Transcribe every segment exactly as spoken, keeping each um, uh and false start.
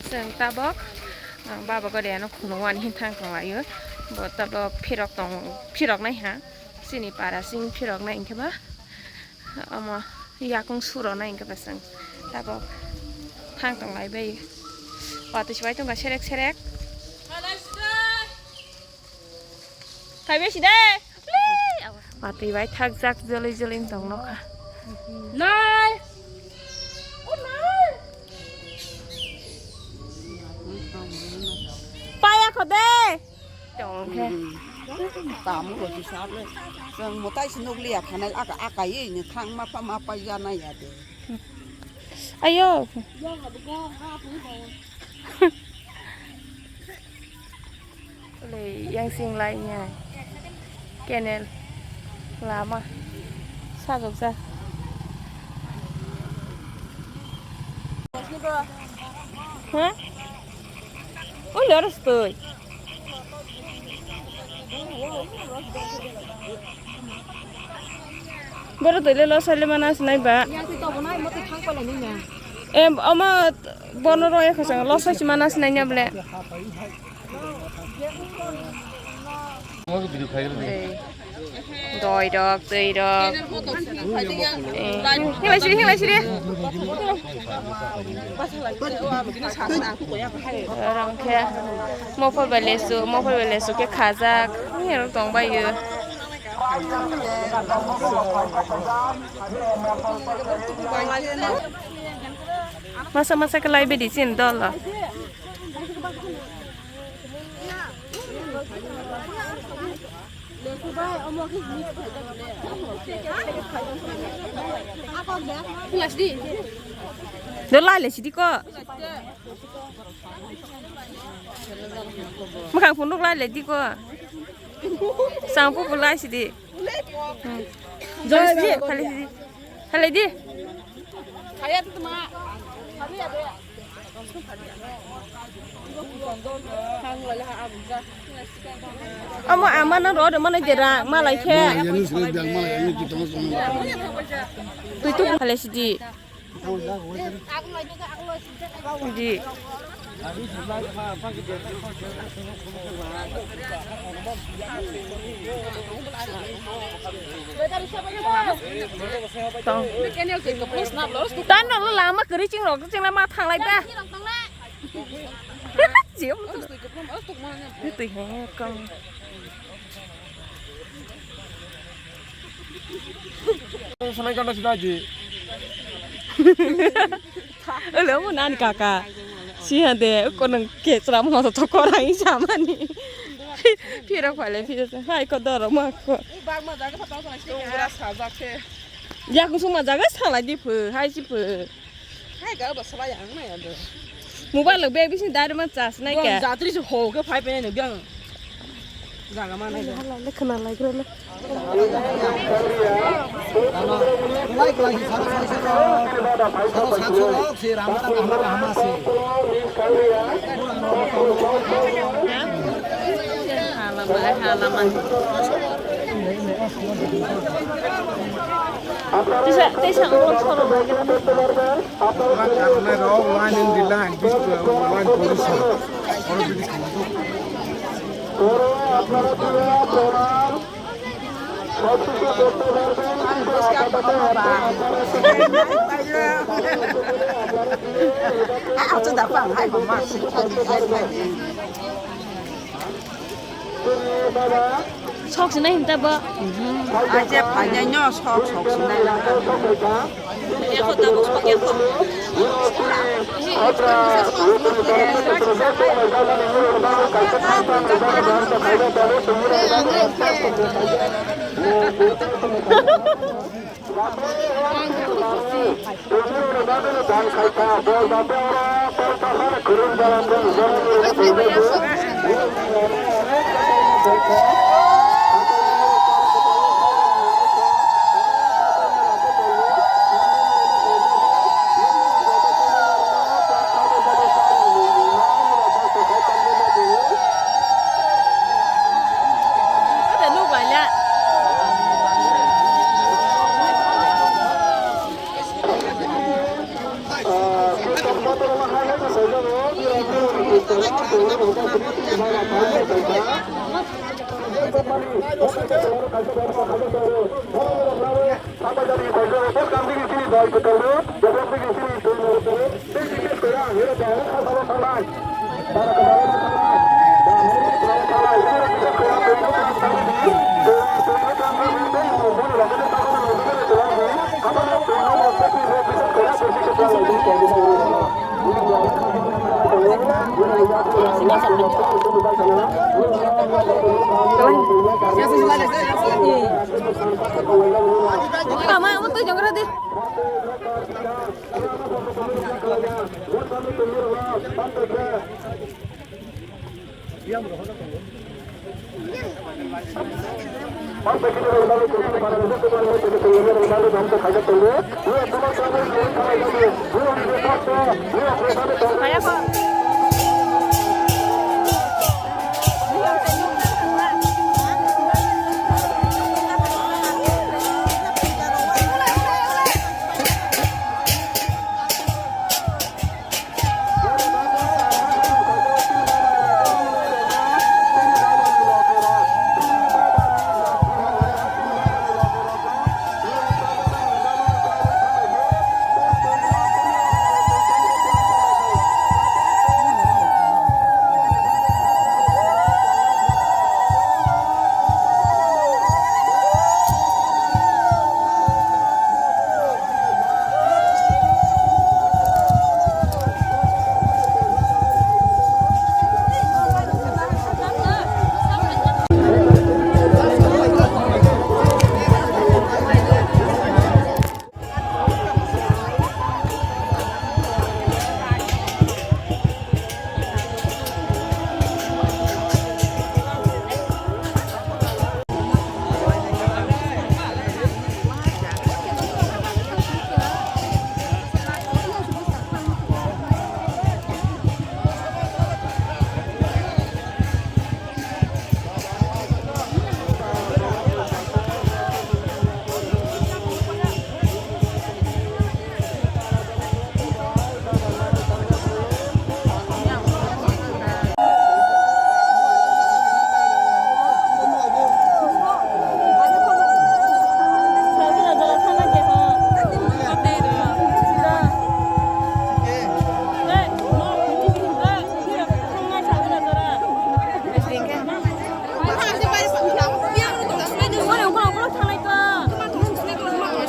Chwng tabok, ah, baba gari ano khulungo ani hinthang tonglaio. Bo tabok phirok tong, phiroknai ha. Chini para sing phiroknai hinkhe ba. Omo yakung suronai hinkhe ba chwng tabok thang tonglai bai. Watwi se bai tongkha serek serek. Kaibe side. Watwi bai thakjak joloi joloi tong nokha. Nai. O nai. Paya khode. Tong khe. Tamo rw si sab le. Chwng mwtai se nukliya khanai aka aka ye ni thang ma pha ma pai ya na ya de. Ayo. Le yang sing lai nya. Canal. Lama. Sajok ja. Ha? Oi, loro stoi. Boro twi le lo sale mana sinai ba. Yang twi tobo nai mo twi thang pala ni na. Em, ama bono ro ekho sang lo sai mana sinai nya ble. Doi rok, twi rok. Eh, hinglai sidi, hinglai sidi. Rong khe mokol bai lesu, mokol bai lesu khe khajak. Ni rok tong bai yo. Masa masa khe lai bidi chin dol. Dol lai le sidi ko. Mwkhang phunuk lai le di ko. Sangpu bu lai sidi. Hmm. Jol sidi, phale sidi. Phale di. Amo ama na ro de mana jera malai khe. Twi tu phale sidi. Di. Tong. Tan rok lama kwrwi ching rok ching lama thanglai ba. Jim. Twi he kong. Sanai ganda sida ji. Olo mo nani kaka. Siya de, ko nang ke sra mo to ko rang i samani. Phira khale, phira sa. Hai ko doro ma ko. Bag ma jaga phatang sa. Ura sa jak khe. Ya kusuma jaga sala di phu, hai si phu. Hai ga ba sala yang na ya do. Mobile lo bag bising dari ma charge nai ka. Jatri se ho ke phai pe ne biang. Jaga ma nai. Hala le khna lai gra le. Hala ma, hala ma. Tisa, tisa, o soro lai gra le. Line in the line, this, uh, line position. Oro bidi khamjak. Sok sinai hinta bo. Aje phainai no sok sok sinai. Ekho tabuk sok ekho. Mama, amo twi jongro de.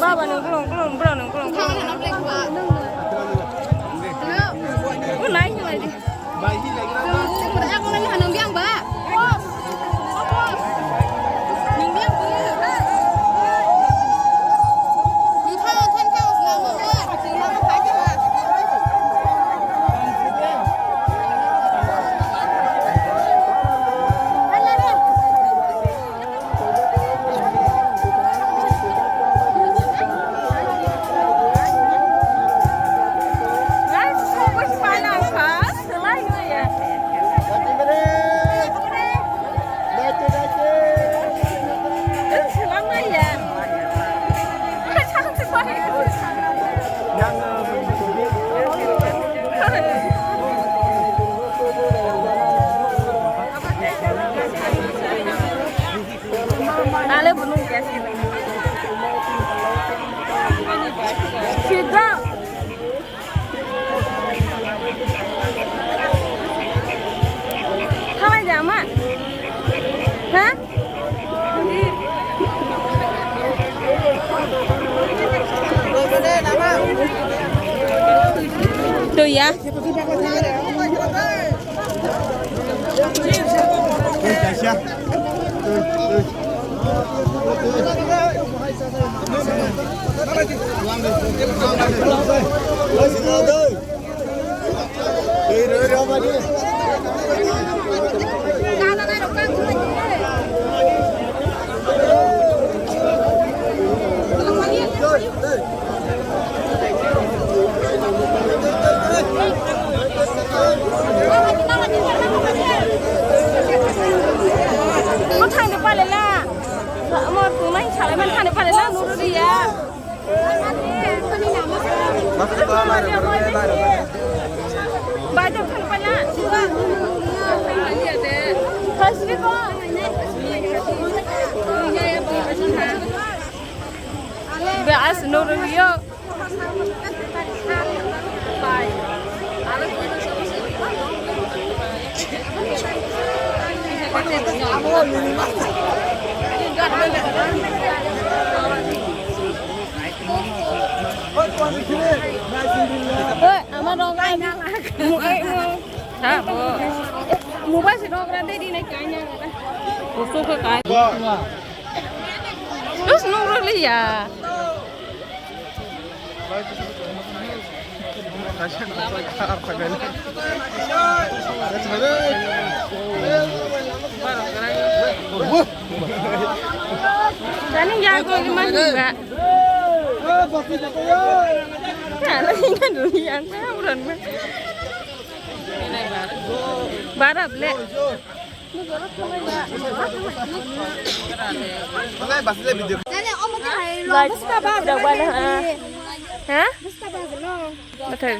Baba, nung kulung, kulung, bro, nung kulung, kulung. Nai, nai, di. Ale bunung ya. Sit down. Thalai de ama. Ha? Twi ya. Mo thangdi pale la. Mo tumai salai man thangdi pale la, nuru dia. Bai thang pale la. Be as no rwngyo. Oi, ama dong. Ha, bo. Mobile se dong ra de di na kanya. Kusu ke kai. Terus nung ro liya. Tani ya ko lima nungga. Ala hinga dulu yang saya uran ma. Barap le. Hah? Bathai.